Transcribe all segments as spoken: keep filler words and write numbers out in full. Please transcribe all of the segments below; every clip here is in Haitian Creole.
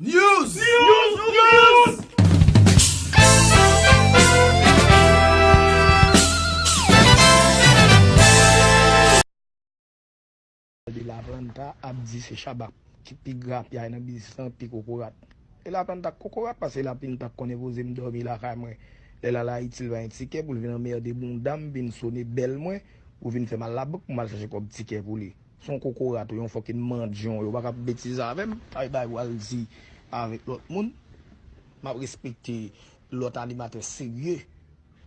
News! News! News! Tande Laplanta ap di se Shabba ki pi grapyay nan biznis lan, pi kokorat. E Laplanta kokorat, paske Laplanta konnen poze m dòmi lakay mwen. Lè l al Ayiti, l pa gen tikè pou l vin anmède bounda m, vin sone bèl mwen, pou vin fè m al labank pou m al chache kòb tikè pou li. Se yon kokorat ou yon fòkin mandyan, ou pa ka ap betize avè m. Ay bay w al di avèk lòt moun. M ap respekte lòt animatè serye.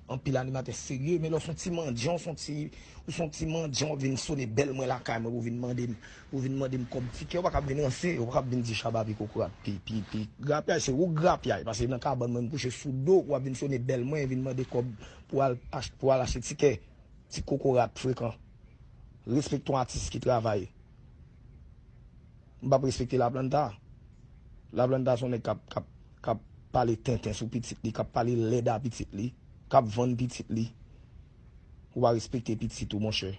Anpil animatè serye, men lè w se yon ti mandyan, w se yon ti, ou se yon ti mandyan, w vin sone bèl mwen lakay mwen, ou vin mande m, ou vin mande m kòb tikè, ou pa ka ap vin ranse, ou pa ka ap vin di Shabba pi kokorat, pi, pi, pi grapyay, se ou grapyay, paske nan kabann mwen, m kouche sou do, w ap vin sone bèl mwen, vin mande kòb pou al ach-, pou al achte tikè. Ti kokorat frekan. Respekte yon atis ki travay. M p ap respekte Laplanta. Laplanta se yon nèg k ap, k ap, k ap pale tenten sou pitit li, k ap pale lèd a pitit li, k ap vann pitit li. Ou pa respekte pitit ou, monchè.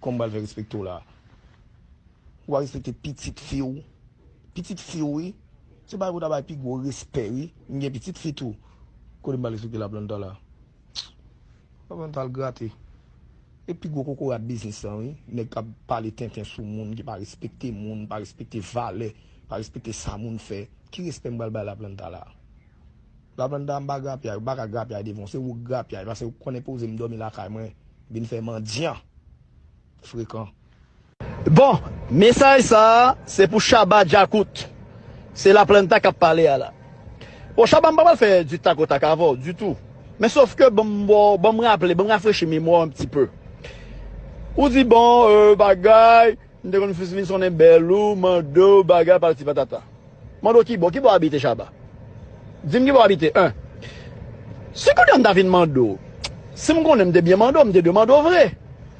Kòman m pral fè respekte w la? Ou pa respekte pitit fi w. Pitit fi w, wi. Se bagay pou w ta bay pi gwo respè, wi. M gen pitit fi tou. Kote m pral respekte Laplanta la? Laplanta al grate. E pi gwo kokorat biznis lan, wi. Nèg k ap pale tenten sou moun, ki pa respekte moun, pa respekte valè, pa respekte sa moun fè. Ki respè m pral bay Laplanta la? Laplanta, m pa grapyay, ou pa ka grapyay devan w, se ou k grapyay, paske ou konnen poze m dòmi lakay mwen, vin fè mandyan. Frekan. Bon, mesaj sa a, se pou Shabba Djakout. Se Laplanta k ap pale a la. Bon, Shabba, m pa pral fè du tac au tac avè w ditou. Men sòf ke ban m, bon, ban m raple, ban m rafrechi memwa w un petit peu. Ou di, bon, euh, bagay, m te konn vin sonnen bèl ou, mande w, bagay, patati patata. Mande w ki bò, ki bò w abite, Shabba? Di m ki bò w abite, en. Si kounye a m ta vin mande w, si m konnen m te byen mande w, m te dwe mande w vre.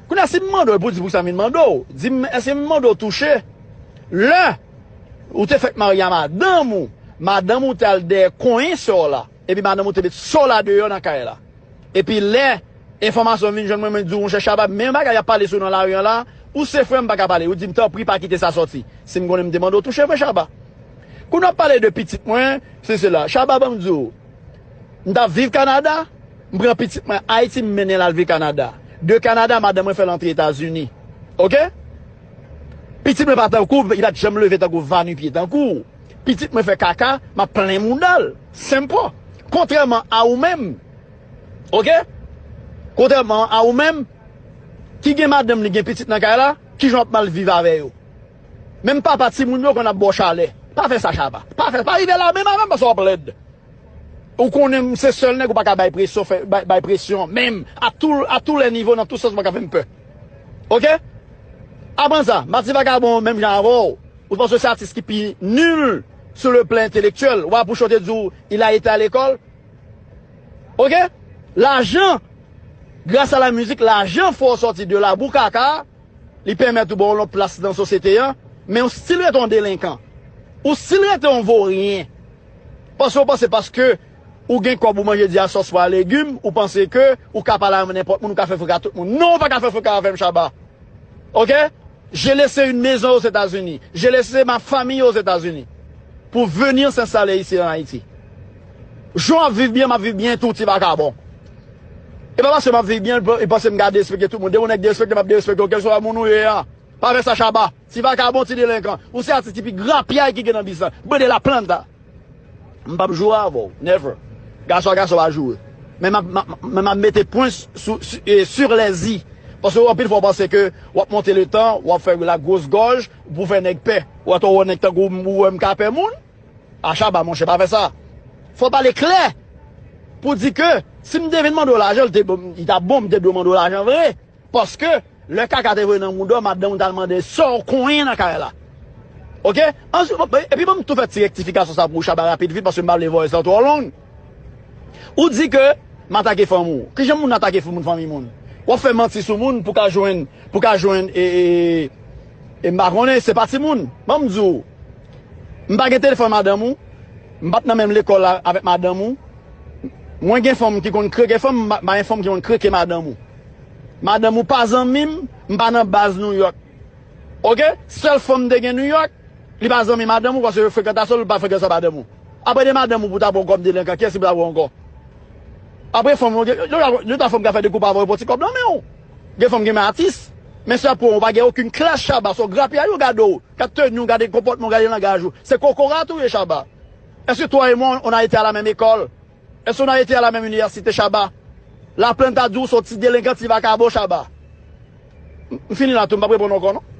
Kounye a, si m mande w, e pou di pou sa m vin mande w, di m, èske m mande w touche? Lè ou te fèk marye a madanm ou, madanm ou te al dèyè konyen sè w la, epi madanm ou te met sè w la deyò nan kay la. Epi lè enfòmasyon vin jwenn mwen, mwen di w, monchè Shabba, men bagay y ap pale sou w nan lari an la, ou se frè m, m pa ka pale. Ou di m, tanpri, pa kite sa sòti. Si m konnen m te mande w touche vre, Shabba. Kounye a w ap pale de pitit mwen, se sela. Shabba, ban m di w, m t ap viv Kanada, m pran pitit mwen Ayiti, m mennen l al viv Kanada. De Kanada, madanm mwen fè l antre Etazini. Oke? Pitit mwen pa tankou, li pa t janm leve tankou va nu pieds tankou w. Pitit mwen fè kaka, m ap plen mouda l. Senp. Kontrèman a ou menm, oke? Kontrèman a ou menm, ki gen madanm li, gen pitit nan kay la, kijan w ap mal viv avè yo? Menm papa timoun yo konn ap ba w chalè. Pa fè sa, Shabba. Pa fè, pa rive la menm avè m, paske w ap lèd. Ou konnen m se sèl nèg ou pa ka bay presyon, fè, bay, bay presyon, menm, à tous, à tous les niveaux, nan tout sans, ou pa ka fè m pè. Oke? Apre sa, Mati Vakabon, menm jan avè w, ou panse se atis ki pi nul sur le plan intellectuel. W a pou chote di w, il a été à l'école. Oke? Lajan, gras a la mizik, lajan fè w sòti de labou kaka, li pèmèt ou ba w yon lòt plas nan sosyete an, men ou still rete yon delenkan. Ou still rete yon voryen. Paske ou panse, paske ou gen kòb ou manje di a sòs pwa legim, ou panse ke ou ka pale a nenpòt moun, ou ka fè freka tout moun. Non, ou pa ka fè freka avè m, Shabba. Oke? J'ai laissé une maison aux États-Unis. J'ai laissé ma famille aux États-Unis pour venir s'installer ici en Haïti. Jan w ap viv byen, m ap viv byen tou, ti vakabon. E pa paske m ap viv byen, e panse m ka derespekte tout moun. Depi yon nèg derespekte, m ap derespekte w, kèlswa moun ou ye a. Pa fè sa, Shabba. Ti vakabon, ti delenkan. Ou se atis ki pi grapyay ki gen nan biznis lan. Bande Laplanta. M p ap joure avè w. Never. Gason a gason pa joure. Men m ap, m ap, men m ap mete pwen sou, sou, e, sur les i. Paske anpil fwa w panse ke w ap monte le tan, w ap fè la gros gòj pou fè nèg pè. Ou atò wè nèg tankou m, ou wè m ka pè moun? A Shabba, monchè, pa fè sa. Fò w pale klè. Pou di ke si m te vin mande w lajan, li te, li t ap bon, m te dwe mande w lajan vre. Paske, lè kaka te voye nan mouda w, madanm ou t al mande sè w konyen nan kay la. Oke? Answit, epi ban m tou fè ti rektifikasyon sa pou ou, Shabba, rapid vit, paske m pa vle voice lan twò long. Ou di ke m atake fanmi w. Kijan moun atake moun fanmi moun? W ap fè manti sou moun pou ka jwenn, pou ka jwenn, e, e, e m pa konnen, se pa timoun. Ban m di w, m pa gen telefòn madanm ou, m pa t nan menm lekòl la avèk madanm ou. Mwen gen fanm ki konn kreke fanm, m pa, m pa gen fanm ki konn kreke madanm ou. Madanm ou pa zanmi m, m pa nan baz Nouyòk. Oke? Sèl fanm m te gen Nouyòk, Li pa zanmi madanm ou, paske frekantasyon li pa frekantasyon madanm ou. Apre de madanm ou pou ta pran kòm delenkan, kiyès li pou ta pran ankò? Apre fanm ou, yo ta fanm ka fè de koup avè yo pou ti kòb nan men ou. Gen fanm gen men atis. Men se pou ou pa gen okenn klas Shabba, se grapyay ou gade ou, gade teni ou, gade konpòtman ou, gade langaj ou. Se kokorat ou ye Shabba. Est-ce que toi et moi, on a été à la même école? Est-ce qu'on a été à la même université Shabba? Laplanta di ou se yon ti delenkan, ti vakabon Shabba. M fini la tou, m p ap reponn ankò non.